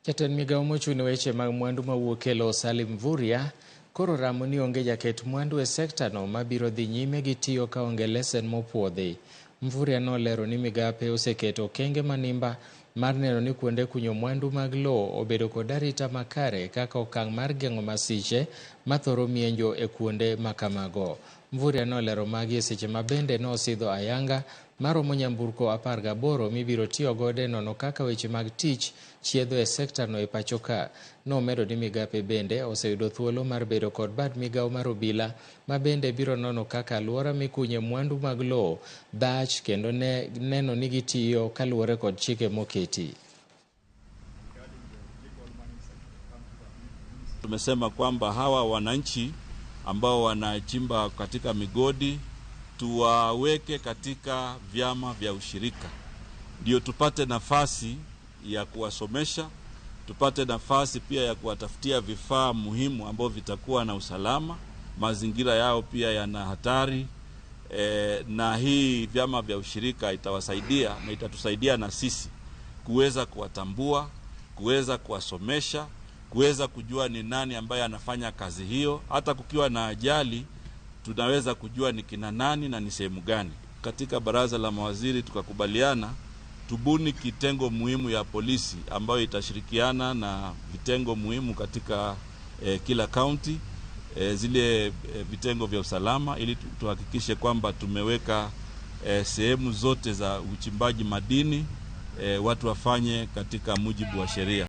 Jatend migao mochung' ne weche mag mwandu mawuok e lowo Salim Mvurya koro ramo ni onge jaket mwandu e sekta no mabiro dhi nyime gi tiyo kaonge lesen mopuodhi. Mvurya nolero ni migape oseketo okenge manimba mar neno ni kuonde kunyo mwandu mag lowo obedo kod arita makare kaka okang' mar geng'o masiche mathoro mienjo e kuonde makamago. Mvurya nolero magi e seche ma bende nosidho ayanga maromo nyamburko 18 mibiro tiyo godo e nono kaka weche mag tich chiedho e sekta no e pacho ka. Nomedo ni migape bende oseyudo thuolo mar bedo kod bad migawo mar obila ma bende biro nono kaka aluora mikunye mwandu mag lowo dhach kendo ne neno ni gitiyo kaluwore kod chike moketi. Tumesema kwamba hawa wananchi ambao wanachimba katika migodi tuwaweke katika vyama vya ushirika, ndio tupate nafasi ya kuwasomesha, tupate nafasi pia ya kuwatafutia vifaa muhimu ambavyo vitakuwa na usalama. Mazingira yao pia yana hatari na hii vyama vya ushirika itawasaidia na itatusaidia na sisi kuweza kuwatambua, kuweza kuwasomesha, kuweza kujua ni nani ambaye anafanya kazi hiyo. Hata kukiwa na ajali tunaweza kujua ni kina nani na ni sehemu gani. Katika baraza la mawaziri tukakubaliana tubuni kitengo muhimu ya polisi ambayo itashirikiana na vitengo muhimu katika kila kaunti, zile vitengo vya usalama ili tuhakikishe kwamba tumeweka sehemu zote za uchimbaji madini watu wafanye katika mujibu wa sheria.